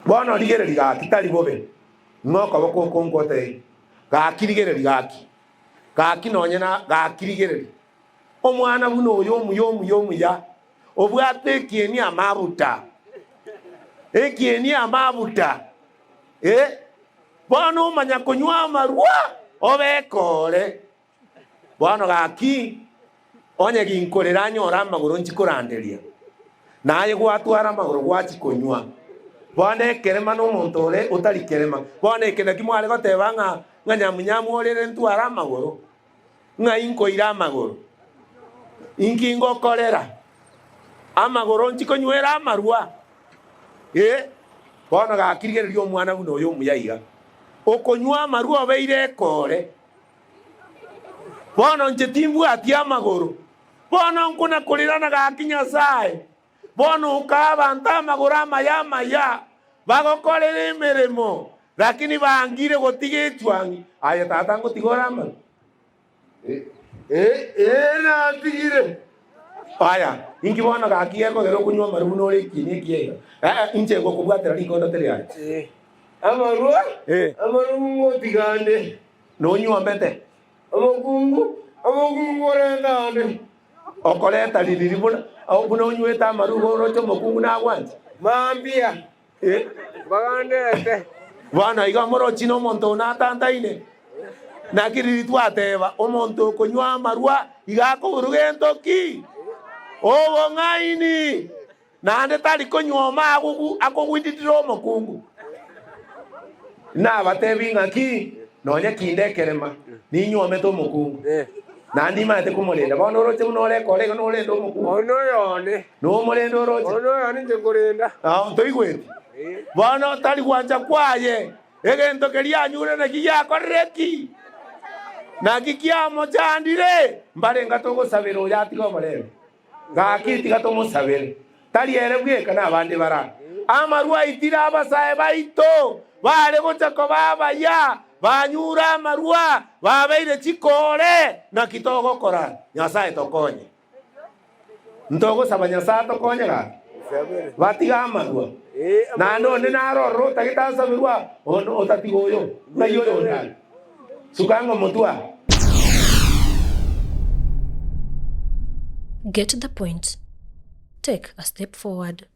Bono rigereria gaki tari bobe, ng'a okoboko oko ngotebie, Gaki rigereria gaki, gaki nonye na gaki rigereria. Omwana buna oyo omuya omuya omuya, obwate ekieni amabuta, ekieni amabuta, eh, bono omanya konywa amarwa obekore. Bono gaki, onye ginkorera anyore amagoro nchi koranderia, na aye gwatwara amagoro gwachia konywa. Bono ekerema nomonto ore otari kerema. Bono eke naki mware goteba ng'a ng'a nyamunyamu orere ntware amagoro, ng'ai nkoira amagoro? Inki ngokorera amagoro nchi konywera amarwa? Ee, bono gaki rigereria omwana buna oyo omuya iga, okonywa amarwa obeire ekore. Bono inche timbwati amagoro, bono nkona-korirana gaki Nyasae. Bono okaa abanto amagoro amaya amaya, bagokorera emeremo, lakini bangire gotiga echuang'i. Aye tata ngotiga ore amagoro? Ee, natigire. Aya, inki bono gaki gekogera okonywa amarwa buna ore ekieni ekiya iga? Ee, inche ngokobwatera rikondo teri aye. Amarwa, Eh. amarwa ngotiga ande. Nonyuomete. Omokungu, omokungu orenta ande. Okoreta ririri buna buna onywete amarwa igo oroche omokungu nagwanche. Mambia, Eh. mbagandete. Bono igo morochi nomonto oo natantaine. Naki riria twateba, omonto okonywa amarwa iga akoburuga gento ki? Obong'aini. Naende tari konyuoma akogwititire omokungu. Nabatebi ng'aki, nonya kinde ekerema, ninyuomete omokungu, naende nimanyete komorenda. Bono oroche buna orekore igo norende omokungu. Ono oyone. Nomorende oroche. Ono oyone inche nkorenda. Ah, ntoigweti. Bono tari gwancha kwaye, egento keria anyure naki giakorire ki? Naki kiamochandire? Mbarenga togosabera oyo atige oborembe. Gaki tiga tomosabere, tari ere bweka nabande bara. Amarwa aitire abasae baito, bare gocha koba abaya, banyure amarwa, babeire chikoore. Naki togokora? Nyasae tokonye. Ntogosaba Nyasae atokonye gaki? Batige amarwa. Naende onde naro ororo otagete asaberwe onde otatiga oyo. Ng'ai oyo onde are? Suka ng'a omotwe aa. Get the point. Take a step forward.